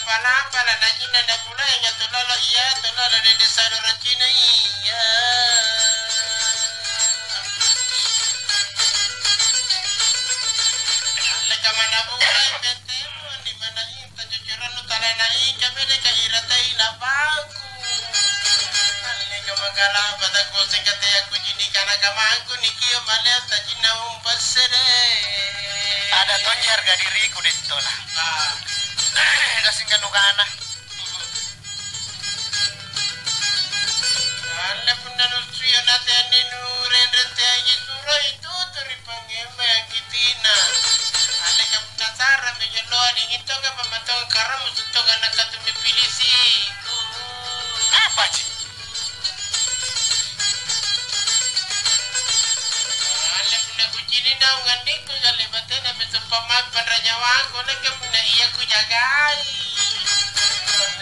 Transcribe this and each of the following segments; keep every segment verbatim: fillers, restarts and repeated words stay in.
Pala-pala na cinna na pulaenga tu lolo iya, tu lolo dede saudara cina iya. Alleka mana bukai petemu, di mana ita cucurannu talena ika bedeka iratai lapaku. Alleka makalapa takko singkatea kucini kana kamangku nikio malea tacinna umpassere. Ada tonji harga diriku, Dettola. Ah. Gassingka nukana. Alle punna nusuyo nateanni nurenre teaji suroi tutu ri pangngemmeang kitina. Alleka punna sarang mejo loa dingin tonga pamatong karamu suttonga nakatumi pilisiku. Apaji? Alle punna kucini naung andikku galle batena meseppa mappanra nyawangku, nakke punna iya kujagai.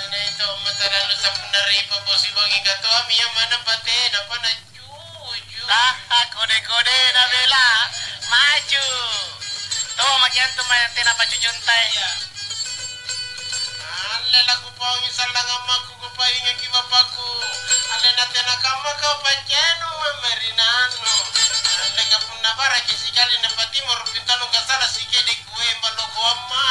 Nai tommo talalu sapunna ripa bosi bongi katoami yang mana batena pana cucu. Ah, kode-kode na bela maju. Tomaki antu mae tena pacucuntai. Iya. Alle lakupaui sallang ammakku, kupaingaki bapakku. Alle natena kamma kau pacenu mammarinannu. Alle kapunna baraki sikali napatimoro pintanu kasala sikede kuemba loko amma.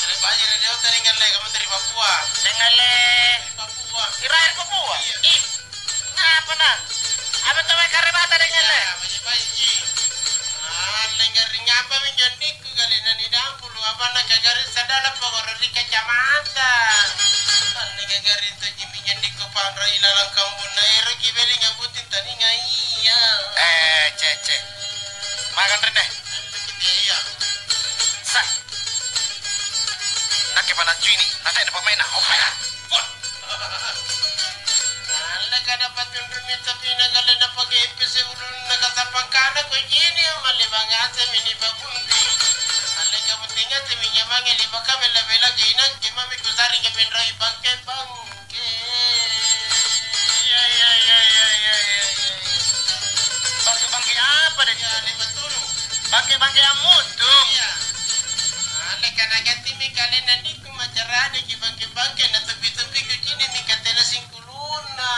Alle baji na deota ringalle kamu dari Papua. Ringalle. Papua. Irae Papua? Iya. Ih, ngapa na? Apa tau mae kare mata deng alle? Iya, baji-baji. Ah, lenggaring apa minjo andikku kali na nidampulu, apa na kagaring sadala pokoro ri kacamata. Anne kagaring tonji minjo andikku panra ilalang kambunna ero kibeling abuting taninga iya. Eh, cece. Makan rene. Iya. Sah. Nakke panaccui ni, nate'na pa'mai'na. Oh, haya. Wah. Alle kada patunrumi tapi nagalle napake pese ulunna kasampangkana kujini, malle bangasemi nipabunting. Alle kabuting ngasemi nyamange lipaka bela-bela kainang kemami kusarring kaminroi bangke bang. Iya, iya, iya, iya, iya, iya, iya. Bangke-bangke apa deh? Iya, lima turu. Bangke-bangke ammutung. Iya. Anne kana gantimi kalenna niku macarade ki bangke-bangke na topi-topi kucini mika tena singkulunna.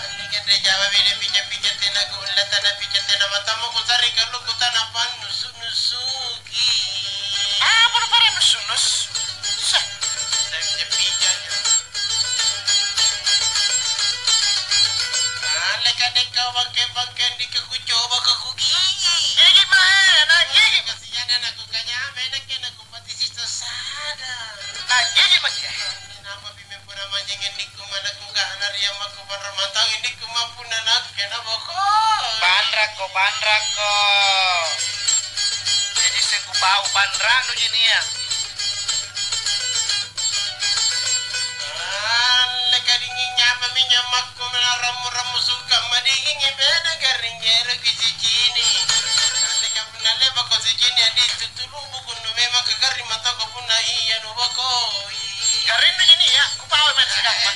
Anne kande jawa bede pica-pica tena kuulla tana pica tena matammo kusare kalukku tana pannusu-nusu. Apa nuparannu sunus? Seh. Nakke kau bangke-bangke andika kucoba ka kugigi. Gigi mae, na gigi. Kasihan anakku kanyame, nakke nakupati sisa sada. Na gigi maki. Kenapa Pura manynyeng indikku manakku ga'na ri ammakku panramantang indikku mappunna nakke nabokoi. Panrakko, panrakko. Jadi seng kupau panra'nu ji nia'. Alle kadinging nyamami nyammakku mena rammu-rammu suka madingingi beda garring ero kicicini. Alle ka punna le'bako sicini adi tutulubu kunnu memang kagarring matauka punna iya nubokoi. Garrinnu ji nia', kupaui mae sikamma.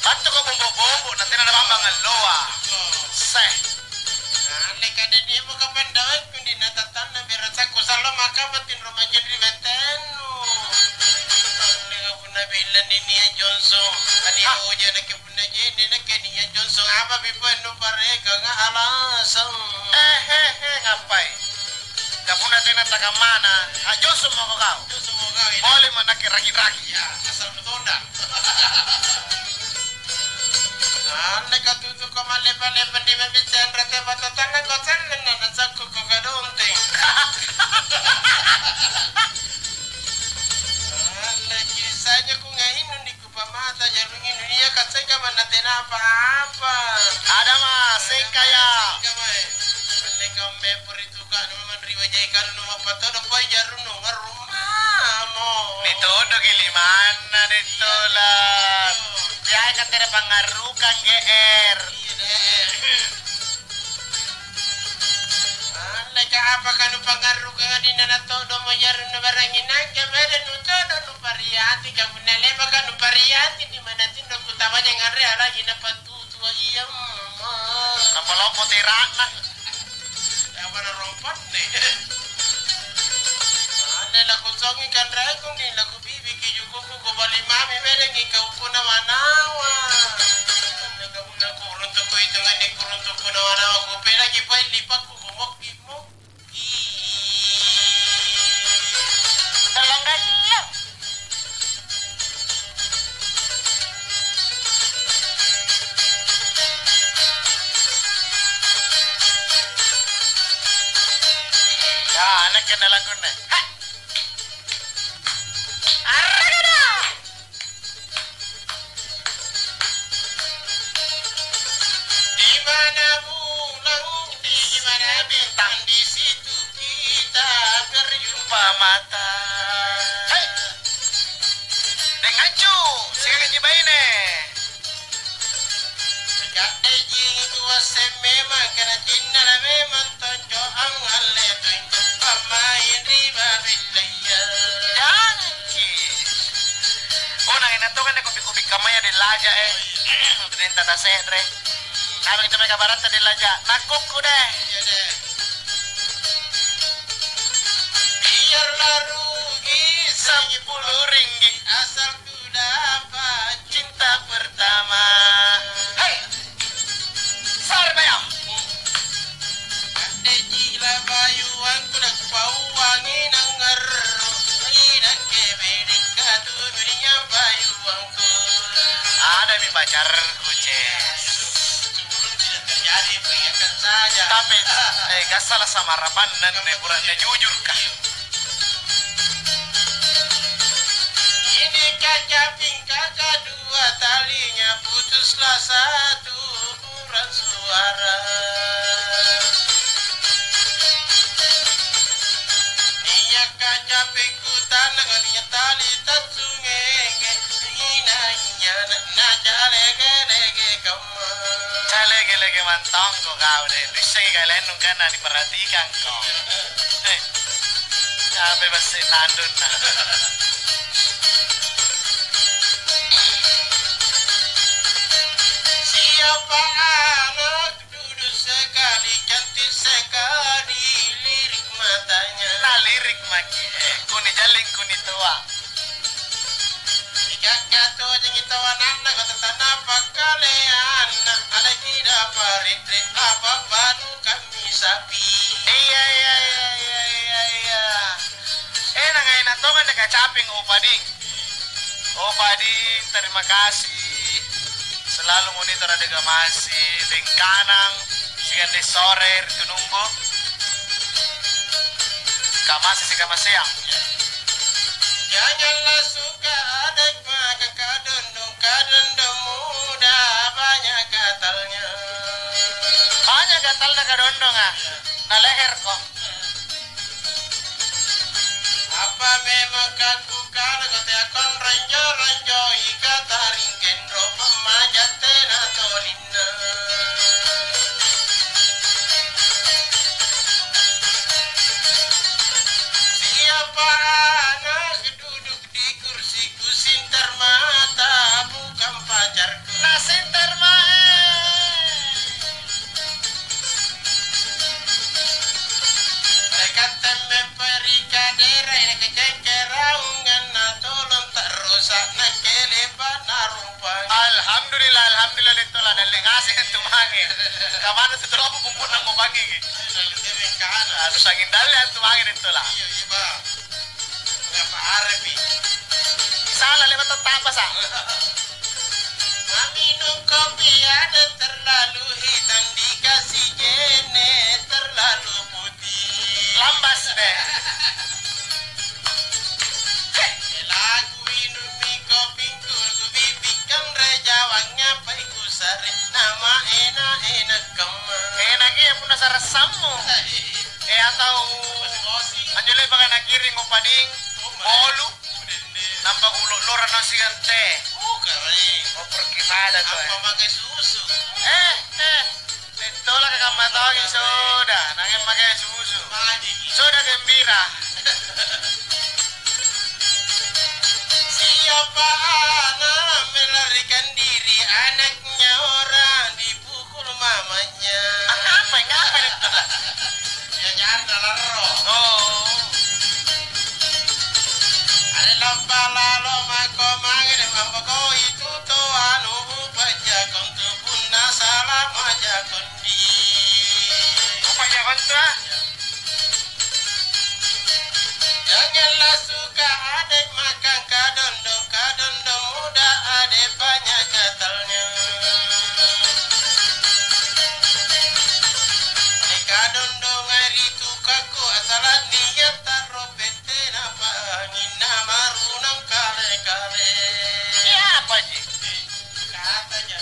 Battuko bombo-bombo, na tena nabambang alloa. Seh. Alle kadeniamo kapandawekku, ndi natattanna berasakku sallo maka batinro macen ri batenu. Alle ka punna billanni nia' jonsong, ani oja nakke punna je'ne nakke nia' jonsong, apa pi poeng nuparekanga alasang. Eh, eh, eh, ngapai? Ka punna tena takammana, a'josummo kau. Josummo kau, iya. Bolemo nakke raki-raki. Iya, asal nu tonda. Anne katutuko mallepa-lepa di mabicca anre teba tatanna ko sannanna nasakko ko kadonteng. Anne kisahnya ku ngainung di Kupamata jarung inung iya kassengka manna tena apa-apa. Ada ma, sengka ya. Sengka mae. Alle kamme puri tuka nu memang ri wajai kanu nu mappatodo poi jarung nu ngarru mamo. Nitodoki limanna nettola. Teai katere pangarrukang G R. Iya deh. Alleka apaka nupangarrukanga dinna nattodomo jarunnu barang inangka bede nutodo nupariati ka punna le'baka nupariati di mana tinro kutabajang anre alaji napatutua iya mama. Napalompo tera'na. Pada rompanne. Anne lakusongi kanreku ni, lakubibiki jukuku, kubali mami bedengi kaukku nawa-nawa. Anne kamunaku uruntukku hitunganni kuruntukku nawa-nawa, kupedaki pailli pakku kumokki-mokki. Tolong-tolong. Ya, anak kena lagunna. Hah! Arragada! Di mana bulan, di mana bintang, di situ kita berjumpa mata. Hei! Deng Ancu, siagang anjo baine. Ka'dejing kuasseng memang, kana cinnana memang tonjo, angngalle tonjo pammaing ri babillaya. Jangki. Oh, nainna tonganne kopi-kopi kammaya deng Laja, eh. Rinta tase're. Naung itu mega baratta deng Laja. Nakkukku deh. Iya deh. Biarlah rugi sepuluh ringgit, asal ku dapat cinta pertama. Hei! Sarbaya! Ka'dejila bayuangku nakupauangi nangngarru, inakke bedekka tu dunia bayuangku. Adami pacarku, Ces. Sebelum tidak terjadi, bayangkan saja. Tapi, eh, gassala sama rapanna anne, pura na jujurka. Ini kaca pingkaka dua talinya putuslah satu kurang suara. Nia' kaca pingkutannang nia' tali tassungenge, inaiya na, na calege-lege kamma. Calege-lege mantongko kau deh, naissengi kalennu kana diperhatikangko. Eh, sampai pasti nandunna. Siapa anak duduk sekali, cantik sekali, lirik matanya. Nah, lirik maki, eh, kuni jalling, kuni toa. Ikakka tojengi tau ana'na, kau tentang napakkaleanna, alaki dapa ri-, ri-, apa baru kami sapi. Iya, iya, iya, iya, iya, iya. Eh, nangaina tonga nakacaping, oh, Pading. Oh, Pading, terima kasih. Selalu monitor Adega Masi, Deng Kanang, siagang Deng Sore, ri Tunumbo. Kamasi sikamaseang. Janganlah suka ada makan kadondong, kadondong muda banyak gatalnya. Banyak gatalnya kadondong, ah. Iya. Na leherko. Apa memang kukana kau tea konronjo-ronjoi kataring kenro pammaja tena tolinna? Siapa anak duduk di kursiku, sinter mata bukan pacarku. Nah, sinter mae. Rekattemme perikadera, ina kecengke raunganna tolong ta'rusa, nakke le'ba' narumpa. Alhamdulillah, alhamdulillah, lettola dalle ngaseng antu mange. Kamana tu tolopo pumpunna mo bangiki. Anu sanging dalle antu mange lettola. Iya, iya, Bang. Ngapa arepi? Sala lewat tattapasa. Maminum kopi ada terlalu hitam, dikasih jene terlalu putih. Lambas deh. Laku inumi kopi kuru bibikang rejawang ngapai kusare nama enak-enak kemma. Enak iya punna sarassammu. Eh, atau anjo le'baka nakiring mo Pading, bolu, nampa kulo-lora no siagang teh. Oh, karaeng. Operki pada to, eh. Apa make susu? Eh, eh. Lettola ka kamma tongi soda, nangeng make susu. Soda gembira. Siapa anak melarikan diri, anaknya orang di pukul mamanya. Angapa, angapa itu lah? Yang Palalo mako mange de mambokoi tu toanu, upajakong tu punna salama jakong di. Upajakong tu, ah? Janganlah suka ada makan kadondong, kadondong muda ada banyak gatalnya. Ni kadondong ri tukangku asal niat taro pete. Tenapa anginna marunang kale-kale. Siapa sih? Katanya.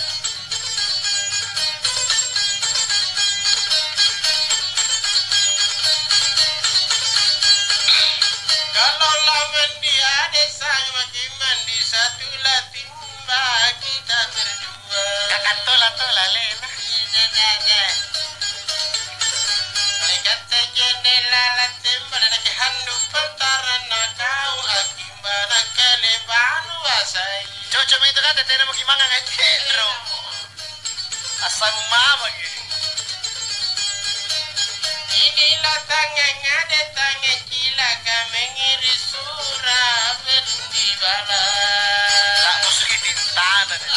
Kalau laman dia desa makin mandi satu lati. Bagi kita berdua. Kakattola-tola lena. Iya, iya, iya. Nikatte jendela lattembala nake handu pantaranna kau akimbana kale banu wasai. Cocok itu kan, tena mau gimana ngai tendro. Assangu mamaki. Inilah tangang ada tangang cilaka mengiri sura belum dibala. Lamusuki tintana deh.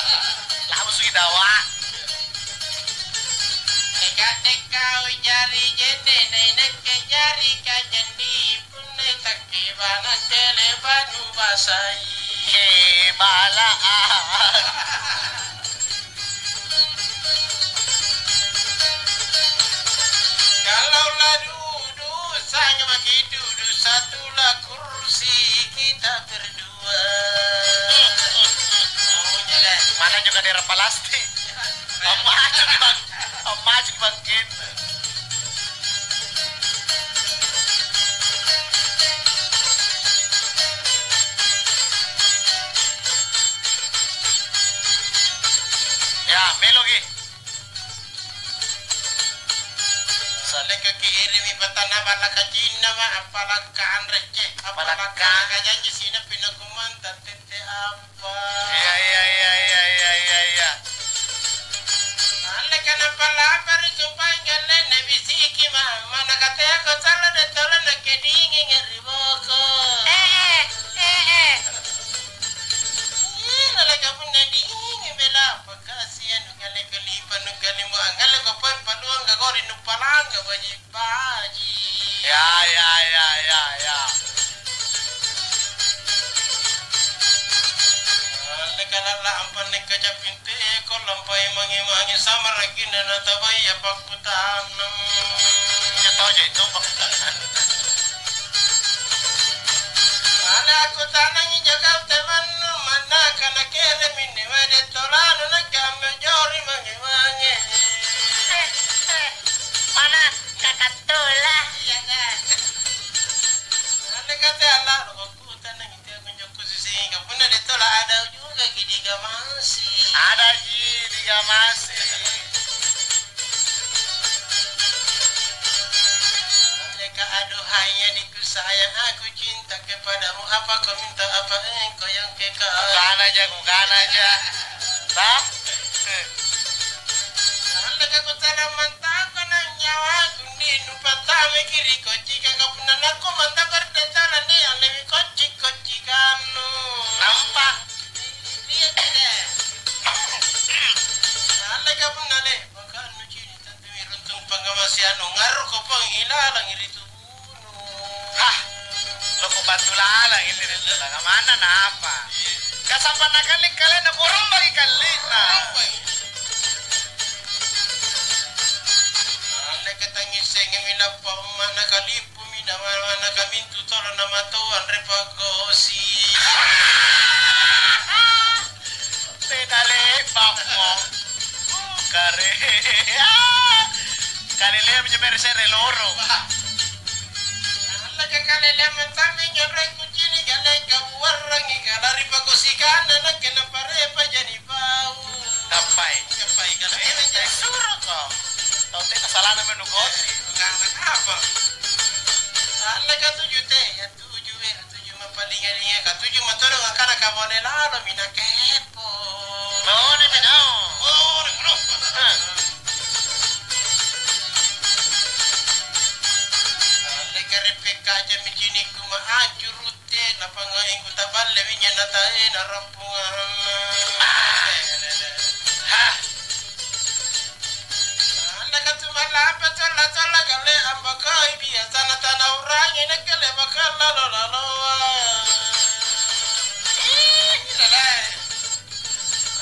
Lamusuki dawa. Neka-neka jari jende nai nakke jari kacandi. Punna takkibana kele banu basai. Kebala. Kalau la dudu, sangga maki dudu satu la kursi kita berdua. Mana juga daerah Palastik. Ammaju bang, ammaju bangkit. Ya, meloki. Saleka kiirimi patanna balla kacinna ma, appalakka anre ce, appalakka kajanji sina pinakumanta tette apa. Iya, iya, iya, iya, iya, iya, iya. Alleka napalapari sumpaeng gallenna bisiki ma, mana kateako sala de tolana kedinging ri boko. Eh, eh, eh, eh. Ih, naleka punna dinging bela, pakasian nukale kalipa nukalimbo anggaleko poeng paluang gagori nupalangga baji. Baji. Ya, ya, ya, ya, ya. Alle kalalla ampanne kacapping teko lampai mange-mange samarakinna natabaya pakkutannang. Ya tau jadi tau pakkutannang. Alle akkutannangi jakau temannu mannaka nakeremi newe de tolanu nakke ammejori mange-mange. Eh, eh, mana? Kakattola. Iya, Kak. Andai kata Allah, lo kutana gitu ya, kunjo kusisi, punna de tola ada juga ki digamasi. Ada ji digamasi. Andai ka aduhai ya diku sayang, aku cinta kepadamu, apa kau minta, apa engkau yang kekal. Kukana aja, kukana aja. Tah? Andai ka kutana mantangko nang nyawaku, ni nupattamaki ri kocikanga, punna nakko mantangko ri datarang, ni allewi kocik-kocikannu. Nampa? Iya, tete. Andai ka punna le'baka annu cini, tantumi runtung pangngamaseannu, ngarruko pong ilalang ri tu Hah! Loko batu lalang ini ri lalanga manna napa? Kasampa nakalli kalenna, borombangi kallina. Alle katangngissengi minappa umma nakalippumi nama-, nakamintu tolo namatoang ri paggosi. Tena le'ba'mo. Kare. Kaleleang minjo mae ri se're loro. Allaka kaleleang mantammi nyoroi kucini' kalengka uwarrangi kalari pakosikanna nakke naparepa jadi pau. Tappai. Tappai kaleleang. Suroko. Tau tena salana menu gosi. Bukan apa. Allaka tuju te, ya tuju, eh. Tuju mapalinga-linga, katuju matodong angkana kabone lalomi nakepo. Bone mi naung. Bone mi naung. Eh. Alle kareppe kacami cinikku ma anjuru te Napangngaingku taballe winyo nataena rappunganna. Hah? Andeka tu malape colla-colla kalle ambakoi biasana tana urangi nakke le'baka lalo-laloa. Ih, lele.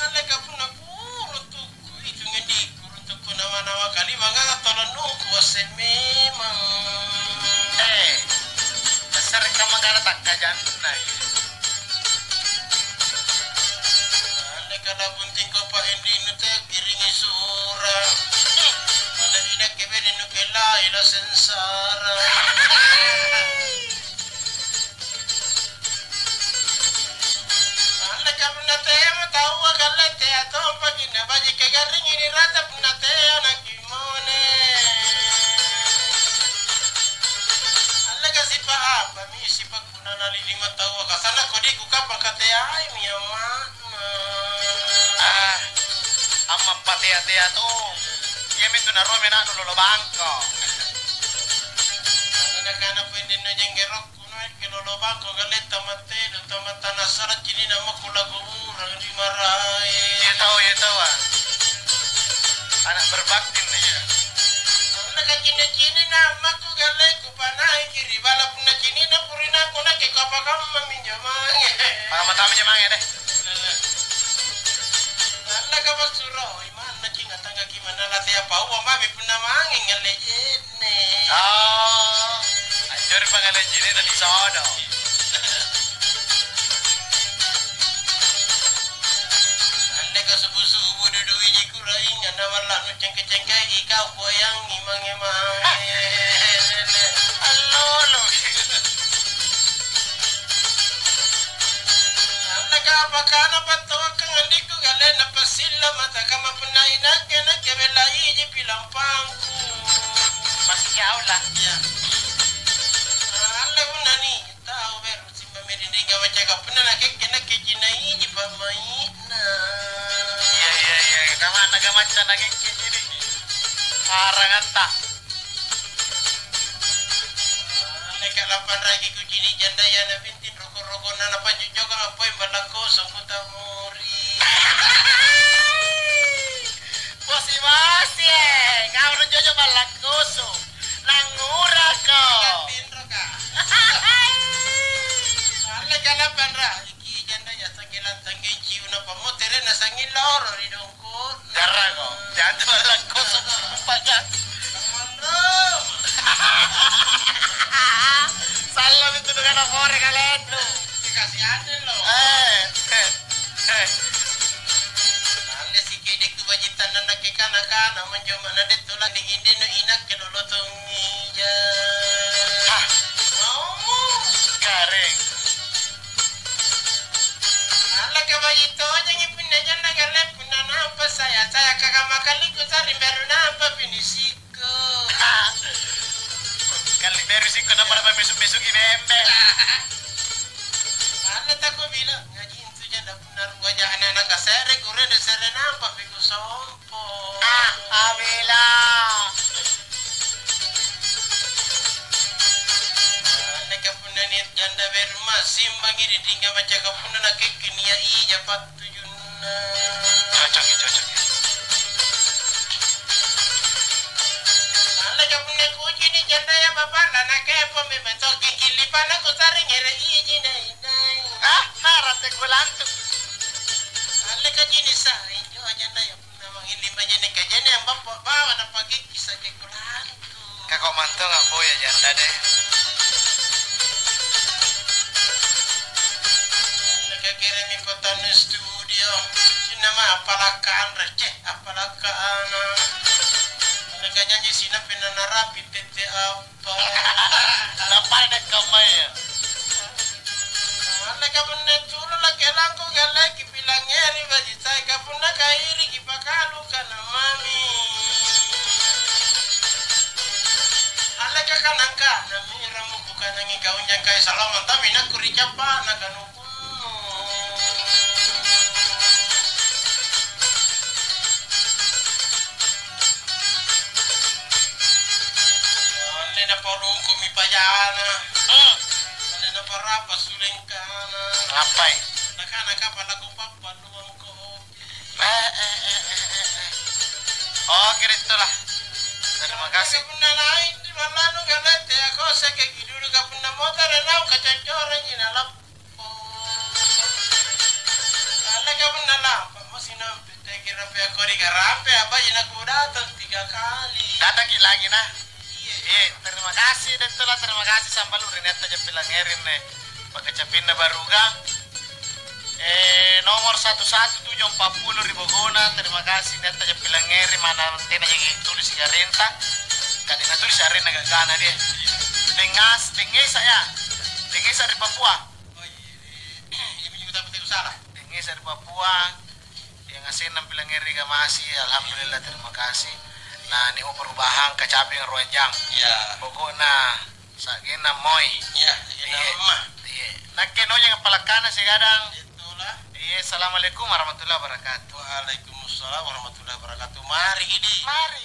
Andeka punna kuruntu Kuitungi di kuruntukku nawa-nawa kalimanga tolonnuku wasseng memang. Eh, dasar kamma kana takkajanna. Andeka labuntingko pa endinu te kiringi sura. Mana inakke bene nukelai la sengsara. Alleka punna teamo taua kalle tea tompa kinna baji' kagarringi ri rata punna tea nakimmone. Alleka sipa' apa mi sipa' punna nalilima taua kasana kodiku kapang kateai mi amma'. Ah, amma' patea-tea tong. Iami tu naruami ana'nu lolo bangko. Nakana pende nojeng gerokku nakke lolo bangko galetta mattedo tamattana sara cinina makku lakuburang di marae. Iya tau, iya tau, ah. Anak berbakti nih ya. Nakacini-cini na makku galekku panaiki ri bala punna cinina purinako nakke kapakamma minjo mange. Mama tama minjo mange deh. Allaka passuroi manna cinga tangga kimana latea paua mami punna mange ngalle jenne. Oh, anjori pangalle jenne tadi sodo. Allaka subu-subu dudu iji kurainga na malla nucengke-cengkei kau poyangi mange-mange. Allolo. Allaka pakana battoakang andikku galenna passilla mata kamma punna inakke nakke bella iji pilampangku. Masya Allah. Iya. Alla punna ni tau beru simba merinding gawa caka punna nakke nakke cina iji pammaikna. Iya, iya, iya. Kamana gamacca nakke cini. Arangatta. Neka lapan ragi kucini janda yana bintin roko-rokona napanjujokang appoeng ballang kosong kutamuri. Bosi-bosi, eh, ngauru jojo ballang kosong. Nangurako. Tinroka. Alleka lapan ragi. Ki janda ya sanggelang sanggeng ciuna pammotere na sanging loro ri dongko. Jarrako, janda lakkoso paka. Sallo itu dengan pore kalennu. Dikasih aneh lo. Eh, eh, eh. Alle si kedekku baji tanna nakke kana-kana manjo mana detto la dingin deno inakke lolo tongi ja. Hah. Oh. Gareng. Allaka baji' tojengi punna janna galle punna nampa saya-saya kakamma kalliku sa'ring beru nampa pinisikku. Kalli beru sikko nampa napamesu-mesuki bembe. Alla takubilang, ngaji intu janna punna rua ja'na nakase're kurene se're nampa pikusong. Ah, Abela. Neka punna nia' janda beru masimbangi ri tingga macaka punna nakekke nia' ija pattujunna. Cocoki, cocoki. Neka punna kucini jandaya bapa'na nakepo memang tokki killipanna kusare ngere iji nai-nai. Ah, harate kulantu. Alle kacini sa injo jandaya. Namang ilimba je'ne' kaje'ne' ambappa bawa napakekki sa'ge kulantu. Kako mantong a'boya janda de. Nakakirimmi patannu studio. Cina ma appalakka anre, ceh, appalakka ana'. Nakajanji sinapi nanarapi tette apa. Lappana kammaya. Alleka punna tulu lakelangku galleki pilangngeri baji' sai kapunna kairiki pakalu kana mami. Alleka kanangka namirang muku kanangi kaunjang kai salamang tami nakku ri cappa'na kanu. Anne naparungkumi pajana. Anne naparapa suleng Ngapai? Nakana kapang lako pappaluang kopi. Eh, eh, eh, eh, eh, eh. Oke, Ritto lah. Terima kasih. Punna lain di ballanu galette, ako seke dulu ka punna motoro naung kacocorangi na lappo. Lalaka punna lampa mo sinampe, tekira pe ako ri garampe, apa ina kudatang tiga kali. Datangki lagi, nah. Iya. Eh, terima kasih, Dettola, terima kasih sambalu ri netta jappilangngering ne. Pakacapinna baruga. Eh, nomor satu satu tujuh empat puluh ri Bogona, terima kasih netta jappilangngering, mana tena jaki tulis garenta. Kade natulis arenna gagana dia. Dengas, dengesa ya. Dengesa ri Papua. Oh, iya, iya. Iya, iya, tapi teu salah. Dengesa ri Papua. Yang asenna pilangngeri gamasi, alhamdulillah, terima kasih. Nah, ni perubahan kacaping ruang jam. Iya. Pokokna sa'genna moi. Iya, iya, iya. Nakke nojeng appalakkana sigadang. Itulah. Iya, assalamualaikum warahmatullahi wabarakatuh. Waalaikumsalam warahmatullahi wabarakatuh. Mari, Idi. Mari.